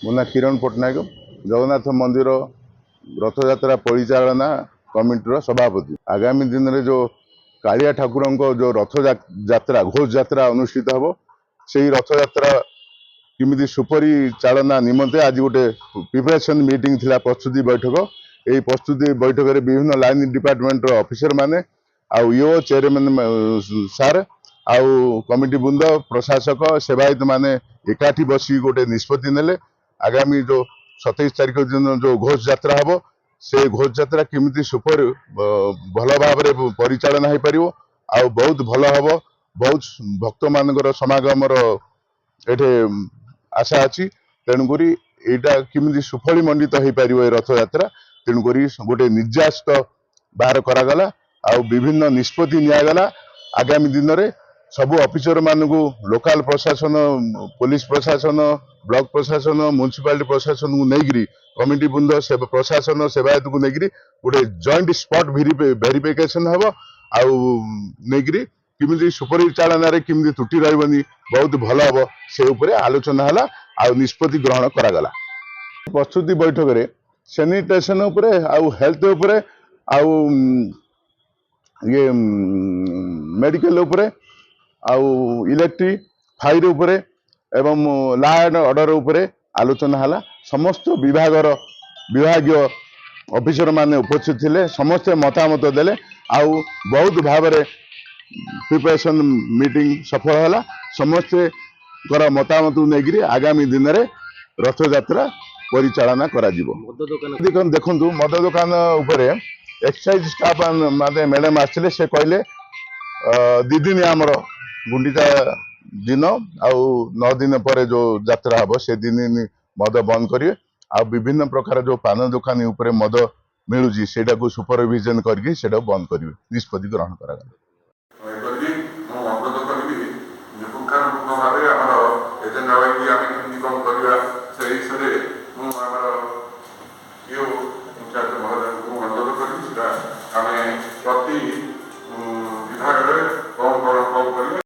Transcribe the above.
ମୋ ନାଁ କିରଣ ପଟ୍ଟନାୟକ, ଜଗନ୍ନାଥ ମନ୍ଦିର ରଥଯାତ୍ରା ପରିଚାଳନା କମିଟିର ସଭାପତି। ଆଗାମୀ ଦିନରେ ଯେଉଁ କାଳିଆ ଠାକୁରଙ୍କ ଯେଉଁ ରଥ ଯାତ୍ରା, ଘୋଷ ଯାତ୍ରା ଅନୁଷ୍ଠିତ ହେବ, ସେଇ ରଥଯାତ୍ରା କେମିତି ସୁପରିଚାଳନା ନିମନ୍ତେ ଆଜି ଗୋଟେ ପ୍ରିପାରେସନ ମିଟିଂ ଥିଲା, ପ୍ରସ୍ତୁତି ବୈଠକ। ଏହି ପ୍ରସ୍ତୁତି ବୈଠକରେ ବିଭିନ୍ନ ଲାଇନ ଡିପାର୍ଟମେଣ୍ଟର ଅଫିସର ମାନେ ଆଉ ଇଓ, ଚେୟାରମ୍ୟାନ ସାର୍ ଆଉ କମିଟି ବୃନ୍ଦ, ପ୍ରଶାସକ, ସେବାୟତ ମାନେ ଏକାଠି ବସି ଗୋଟେ ନିଷ୍ପତ୍ତି ନେଲେ। ଆଗାମୀ ଯୋଉ 27 ତାରିଖ ଦିନ ଯୋଉ ଘୋଷ ଯାତ୍ରା ହବ, ସେ ଘୋଷ ଯାତ୍ରା କେମିତି ସୁପର ଭଲ ଭାବରେ ପରିଚାଳନା ହେଇପାରିବ ଆଉ ବହୁତ ଭଲ ହବ, ବହୁତ ଭକ୍ତମାନଙ୍କର ସମାଗମର ଏଠି ଆଶା ଅଛି। ତେଣୁକରି ଏଇଟା କେମିତି ସୁଫଳମଣ୍ଡିତ ହେଇପାରିବ ଏ ରଥଯାତ୍ରା, ତେଣୁକରି ଗୋଟେ ନିର୍ଯାସ ବାହାର କରାଗଲା ଆଉ ବିଭିନ୍ନ ନିଷ୍ପତ୍ତି ନିଆଗଲା। ଆଗାମୀ ଦିନରେ ସବୁ ଅଫିସର ମାନଙ୍କୁ, ଲୋକାଲ ପ୍ରଶାସନ, ପୋଲିସ ପ୍ରଶାସନ, ବ୍ଲକ ପ୍ରଶାସନ, ମ୍ୟୁନିସିପାଲିଟି ପ୍ରଶାସନକୁ ନେଇକିରି, କମିଟି ବୃନ୍ଦ, ପ୍ରଶାସନ, ସେବାୟତକୁ ନେଇକିରି ଗୋଟେ ଜଏଣ୍ଟ ସ୍ପଟ ଭେରିଫିକେସନ ହବ ଆଉ ନେଇକିରି କେମିତି ସୁପରିଚାଳନାରେ କେମିତି ତ୍ରୁଟି ରହିବନି, ବହୁତ ଭଲ ହବ, ସେ ଉପରେ ଆଲୋଚନା ହେଲା ଆଉ ନିଷ୍ପତ୍ତି ଗ୍ରହଣ କରାଗଲା। ପ୍ରସ୍ତୁତି ବୈଠକରେ ସାନିଟେସନ ଉପରେ ଆଉ ହେଲ୍ଥ ଉପରେ ଆଉ ଇଏ ମେଡିକାଲ ଉପରେ ଆଉ ଇଲେକ୍ଟ୍ରିକ, ଫାୟାର ଉପରେ ଏବଂ ଲା ଆଣ୍ଡ ଅର୍ଡର ଉପରେ ଆଲୋଚନା ହେଲା। ସମସ୍ତ ବିଭାଗର ବିଭାଗୀୟ ଅଫିସର ମାନେ ଉପସ୍ଥିତ ଥିଲେ। ସମସ୍ତେ ମତାମତ ଦେଲେ ଆଉ ବହୁତ ଭାବରେ ପ୍ରିପାରେସନ ମିଟିଂ ସଫଳ ହେଲା। ସମସ୍ତେଙ୍କର ମତାମତକୁ ନେଇକିରି ଆଗାମୀ ଦିନରେ ରଥଯାତ୍ରା ପରିଚାଳନା କରାଯିବ। ମଦ ଦୋକାନ? ଦେଖନ୍ତୁ, ମଦ ଦୋକାନ ଉପରେ ଏକ୍ସାଇଜ ଷ୍ଟାଫ ମାନେ ମ୍ୟାଡାମ ଆସିଥିଲେ। ସେ କହିଲେ 2 ଦିନ, ଆମର ଗୁଣ୍ଡିଚା ଦିନ ଆଉ 9 ଦିନ ପରେ ଯୋଉ ଯାତ୍ରା ହବ, ସେ ଦିନ ମଦ ବନ୍ଦ କରିବେ। ଆଉ ବିଭିନ୍ନ ପ୍ରକାର ଯୋଉ ପାନ ଦୋକାନୀ ଉପରେ ମଦ ମିଳୁଛି, ସେଇଟାକୁ ସୁପରଭିଜନ କରିକି ସେଇଟାକୁ ବନ୍ଦ କରିବେ, ନିଷ୍ପତ୍ତି ଗ୍ରହଣ କରାଗଲା।